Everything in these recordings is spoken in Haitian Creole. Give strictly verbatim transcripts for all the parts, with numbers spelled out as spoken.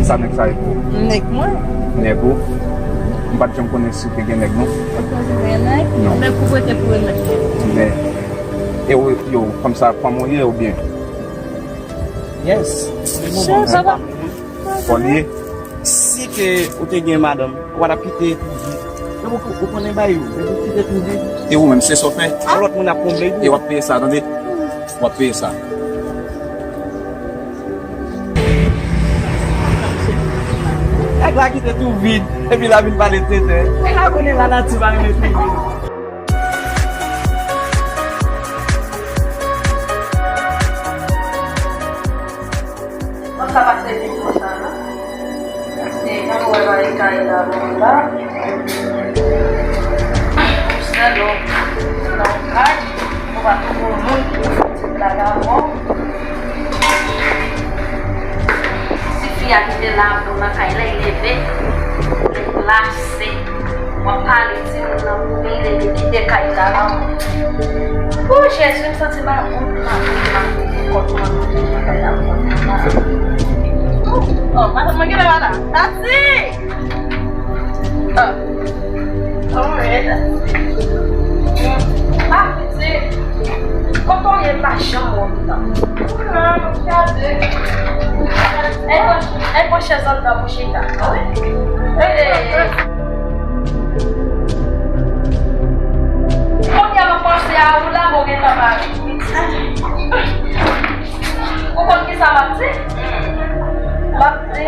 Sa nèg sa ye pou ou? Nèg mwen. Nèg ou? M pa t janm konnen si w te gen nèg, non. Ou panse m gen nèg? Non. Nèg pou prete pou remèt nèg. Men, e w, yo, kòmsa fanm ou ye oubyen? Yes. Chè, papa. Fò l ye. Si ke ou te gen madanm, ou pa t ap kite Touvide. Men ou, ou konnen bay ou, men ou kite Touvide. E ou menm, se sa w fè? Yon lòt moun ap konble ou. E w ap peye sa, tande. W ap peye sa. Nèg la kite Touvide, epi l ap vin pale tenten. Nèg la konnen lanati pa renmen Touvide. Mwen ka pase vin konsa, non? Paske jan nou wè bagay kay la, bon, la. Ou sèl, ou nan kay, ou pa twouve moun ki fè ti blag avè w. Ti fi a ki te lave w nan kay la, li leve, li glase. W ap pale timoun nan pou li leve kite kay la, non. O Jezi, m santi m ap bon, m ap bon, m ap bon, kòt mwen, kay la, kòt mwen. O, madanm mwen genlè pa la. Tati! Ah. Kòman w ye, Tati? Ah, pitit. Kote w ye, m pa janm wè w, non. Ou la, m ap gade. Ay, pran, ay, pran chèz anndan pou chita. Wi. Hey. Kounye a m ap panse a ou la, bon, gentan pare. Ou konn kisa m ap di? M ap di,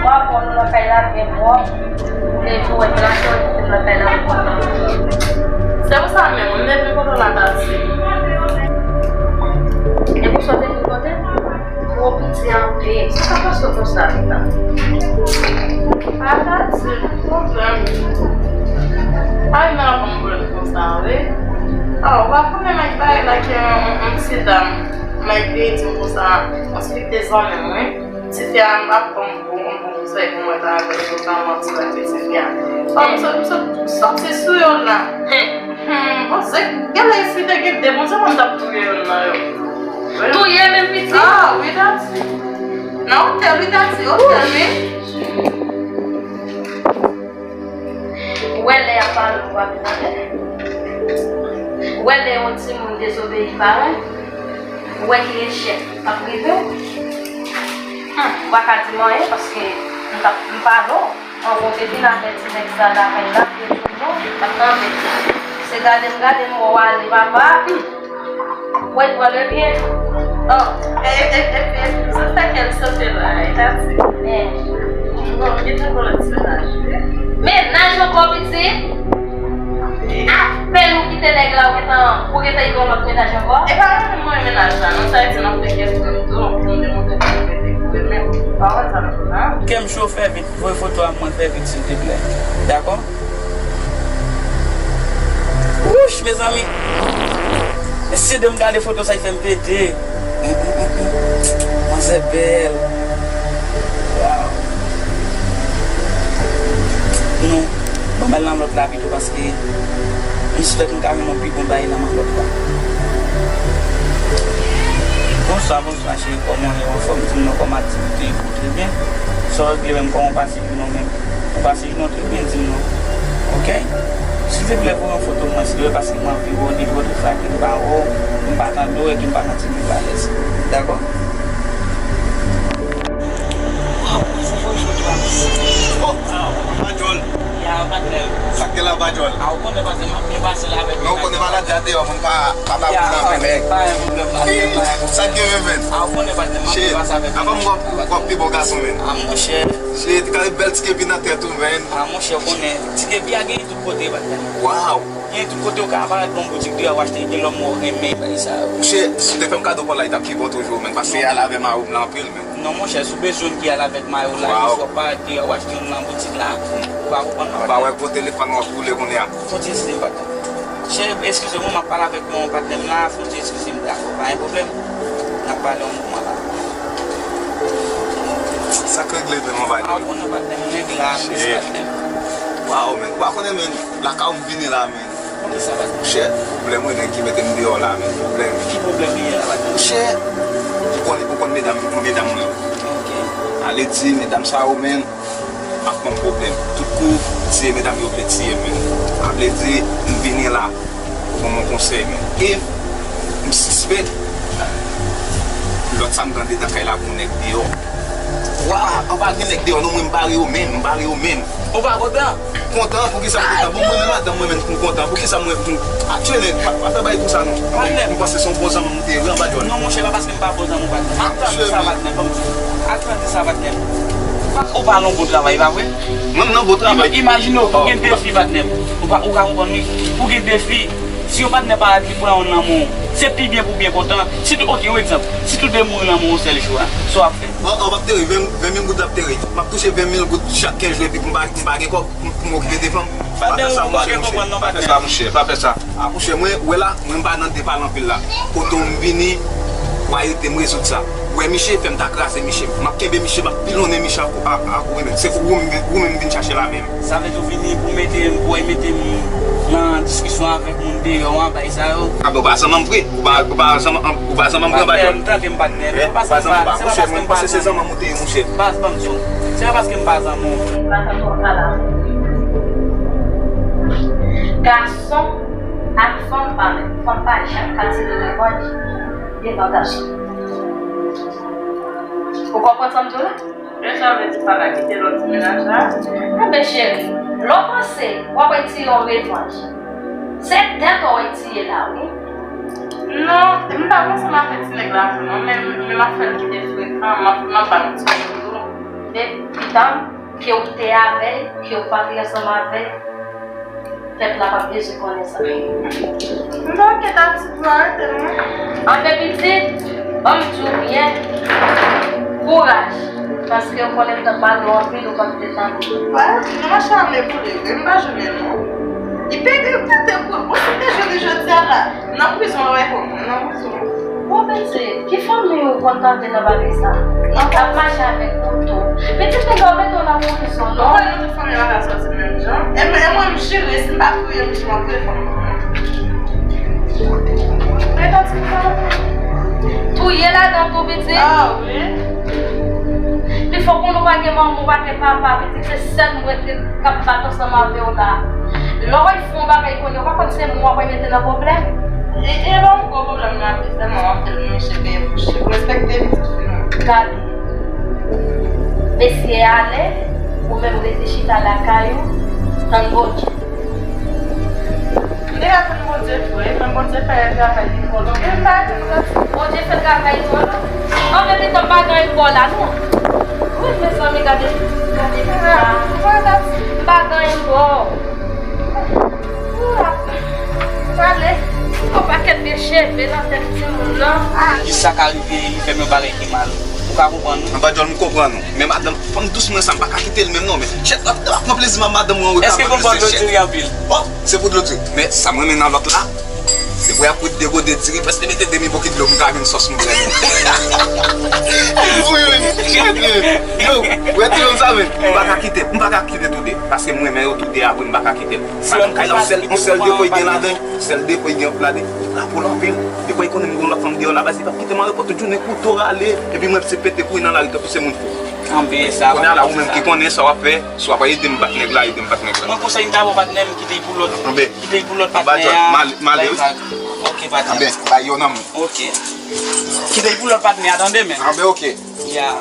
w ap wè nou nan kay la byen pwòp. Ou leve, w wè m la, ou nan kay la. Se pou sa menm, m leve kote w la, Tati. E pou sa w te vin kote m? Gwo piti anpil. Sa ka pase w konsa, Rita? A, Tati, pwoblèm. Pa vin ap ban m pwoblèm konsa, wi. A, ou pa konnen nèg bagay la ki yon, yon, yon ti dam. Nèg vini di m konsa, yon ti zanmi m, wi. Ti fi a, m ap ban m bon, bon konsèy pou mwen ta avè l, pou ta manti avèk ti fi a. Bon, m sot, m sot sòti sou yo la. Hmm, bon, se, genlè si te gen de, bon, se mwen t ap touye youn nan yo. Wi. Touye menm pitit? Ah, wi, Tati. Nan otèl, wi, Tati, otèl, wi. Ou wè lè y ap pale, ou pa vin anlè. Ou wè lè yon timoun dezobeyi paran, ou wè ki echèk ap rive w. Hmm, ou pa ka di m anyen paske m t ap, m pale w. An, bon, te vin avèti nèg sa lakay la, pou yo di w non, m ap tande. Se gade m gade m wè w ale, papa. Hmm. Wè, pran le pye. Oh, e, e, e, e, se sa kèl sote la, e, Tati. Eh. Bon, m gentan gon lòt mennaj, wi. Mennaj ankò, pitit? Apèn ou kite nèg la, ou gentan, ou gentan gen yon lòt mennaj ankò? E pa mwen menm mwen mennaj la, non, sa vle di n ap fè kèk tan tou, pou nou demontre ke nou rete pou renmen, pawòl sa nou di la. Kè m cho, fè vit, voye foto a mwen fè vit, silteplè. Dakò? Wouch, mezanmi! Mesye, de m gade foto sa, li fè m pete. Manzè bèl. Waw. Non, ban m al nan lòt la pito paske m swete m ka jwenn yon pi bon bagay nan men lòt la. Bonswa, bonswa, cheri, kòman w ye? Anfòm, di m non, kòman aktivite yo? Trè byen. Sa w regle menm, kòman w pase jounen w menm? Ou pase jounen w trè byen, di m non. Oke? Silteplè, voye yon foto mwen, silteplè, paske m anvi wè w, depi lòt fwa ke m pa wè w, m pa tande w, epi m pa santi m alèz. Dakò? Waw, se voye foto a. Oh, waw, Padjòl. Ya, patnè. Sa k te la, Padjòl? A, ou konnen, patnè, m ap byen pase la avèk. Non, ou konnen maladi a deyò, moun pa, pa, pa boule anpil, men. Pa gen pwoblèm, patnè, pa gen pwoblèm. Sa k gen, men? A, ou konnen, patnè, m ap byen pase avèk. Avan m wè w pi bon gason, men. A, monchè. Shit, gade bèl ti kepi nan tèt ou, man. A, monchè, ou konnen, ti kepi a gen tout kote, patnè. Waw! Gen tout kote, ou ka parèt nan boutik deyò, ou achte, gen lòm ou renmen, bagay sa yo. Monchè, si w te fè m kado pa w la, li t ap pi bon toujou, man, paske al avè mari w la anpil, man. Non, monchè, si w bezwen ki al avèk mari w la, epi si w ap parèt deyò, ou achte youn nan boutik la, ou pa konprann, non? Ou pa wè gwo telefòn w ap woule kounye a? Fon ti eskize m, patnè. Cheri, eskize m, m ap pale avèk yon patnè m la, fon ti eskize m, dakò, pa gen pwoblèm. N ap pale yon moman la. Sa k regle menm anba yo? A, ou konnen patnè m, nèg la, patnè m. Waw, men, ou pa konnen, men, lakay ou m vini la, men. Kote sa, patnè? Monchè, pwoblèm, wi, nèg ki mete m deyò la, men, pwoblèm. Ki pwoblèm li ye la, patnè? Monchè, ou konn, ou konn medam, ou konn medam mwen yo. Ok. Ale di, medam sa yo, menm, ap ban m pwoblèm. Tout kou, tiye medam yo vle tiye m, menm. A vle di, m vini la pou ban m yon konsèy, menm. E m sispèk, lòt sa m tande nan kay la, gon nèg deyò. Wa, anba gen nèg deyò, non, mwen, m bare yo menm, m bare yo menm. Ou pa kontan? Kontan, poukisa m kontan? Bon, mwen menm madanm mwen menm pou m kontan. Poukisa mwen pou m atire nèg? Pa, pa fè bagay konsa non. Patnè m. M panse se yon bon zanmi m te ye wi anba djòl. Non, monchè, pa paske m pa bon zanmi w, patnè. Al tande sa, patnè, ban m di w. Al tande sa, patnè. Ou pa nan bon travay, pa vre? Mwen, m nan bon travay. Ima-, imajine w, ou gen de fi, patnè. Ou pa, ou ka konprann, wi. Ou gen de fi. Si yon patnè pa la ki pran yon nan men w, se pi byen pou w byen kontan. Si tou, oke, yon egzanp. Si tou de mouri nan men w yon sèl jou a, sa w ap fè? An, an, m ap tere, ven, ven mil goud l ap tere. M ap touche ven mil goud chak kenz jou epi m pa, m pa gen kòb. Pou, pou m okipe de fanm. Pa fè sa, monchè, monchè. Pa fè sa, monchè. Pa fè sa. A, monchè, mwen, wè la, mwen, m pa nan depale anpil la. Kote w m vini, w a ede m rezoud sa. Wè, miche, fè m ta kraze, miche. M ap kenbe, miche, m ap pilonnen, miche, a, a, a, ou menm. Se pou ou, ou menm vin chache la menm. Sa vle di w vini pou mete m, pou w mete m nan diskisyon avèk moun deyò an, bay sa yo. A, bon, ou pa zanmi m vre. Ou pa, ou pa zanmi, ou pa zanmi m vre, anba djòl. Patnè, m tande m patnè. Eh, ou pa zanmi m, monchè, mwen, m panse se zanmi m ou te ye, monchè. Baz, ban m di w. Se pa paske m pa zanmi w. Matant ou pa la. Gason ak fanm pa menm. Fanm pa janm ka tire revanj devan gason. Ou konprann sa m di w la? Men sa vle di pa ka kite lòt ti mennaj la? Enben, cheri, lè w panse w ap retire yon revanj, se tèt ou w ap retire la, wi. Non, m pa panse m ap fè ti nèg la tou non, men, men m ap fè l kite frekan, m ap, m ap ba l yon ti kout tou. Men pita, ke w te avè l, ke w pa te ansanm avè l, pèp la p ap bezwen konnen sa. M pa gen dabitid pou arete non. Anben pitit, ban m di w byen, kouraj, paske w konnen m t ap pale w anpil, ou pa t vle tande. Wè, nou mache ame pou li vre, m pa jwenn li non. Li pede tete pou, bon, si te jwenn li jodi a la, nan prizon, l ap reponn mwen, nan prizon. Bon, pitit, ki fanmi ou konn tande nan bagay sa? Nan, k ap mache avèk kouto. Pitit nèg la, ou mete w nan prizon, non? Ou wè nou tout fanmi pa ka sòti menm jan. E mwen, e mwen, m jire, si m pa touye, m di m ap touye fanmi mwen. Mwen pati m pa. Touye ladan tou, pitit? Ah, wi. Pifò konnen ou pa gen manman, ou pa gen papa, pitit, se sèl mwen ki, k ap bat ansanm avè w la. Lè w al fè yon bagay konnen, ou pa konn se mwen w ap mete nan pwoblèm. E, e pa yon gwo pwoblèm nan, men sèlman w ap fè l, men cheve, bouch, respekte pitit fi nou. Gade, mesye ale, ou menm rete chita lakay ou, tann Bondye. M te ka tann Bondye vre, men Bondye fè travay li pou nou. Men m pa rete pou sa. Bondye fè travay pou nou. Anben, pitit, m pa gen anyen pou w la, non. Wi, mezanmi, gade, gade, gade. M pa gen anyen pou w. Prale. Yon pakèt vye cheve nan tèt timoun nan. Kisa ka rive li fè m yon bagay ki mal? Ou ka konprann nou? Anba djòl, m konprann ou. Men madanm, fanm dous mwen sa, m pa ka kite l menm non. Men chèt, w ap, w ap pran plezi nan madanm mwen, wi. Èske konn bò dlo diri anpil? Oh, se pou dlo diri. Men sa m renmen nan lòt la, se pou y ap kwit de gode diri, prèske mete demi bokit dlo pou m ka jwenn sòs m vle. Wi, wi, chèt, wi. Yo, wè ti nonm sa, men. M pa ka kite, m pa ka kite toude. Paske m renmen yo toude a vre, m pa ka kite l. Madanm kay la, yon sèl, yon sèl defo l gen ladan, sèl defo l gen ladan, li pran pou l anpil. Defwa li konnen m gen lòt fanm deyò la, baz li p ap kite m an repo tout jounen, kouto rale, epi mwen se pete kouri nan lari tankou se moun fou. Anben sa. Kounye a la, ou menm ki konnen sa w ap fè, si w ap ede m bat nèg la, ede m bat nèg la. Mwen konsèy m ta ba w patnè m, kite l pou lòt. Anben. Kite l pou lòt patnè a. M ale, m ale, wi. Ok, patnè. Anben, bay yo nan men. Ok. Kite l pou lòt patnè a, tande men. Anben, ok. Ya.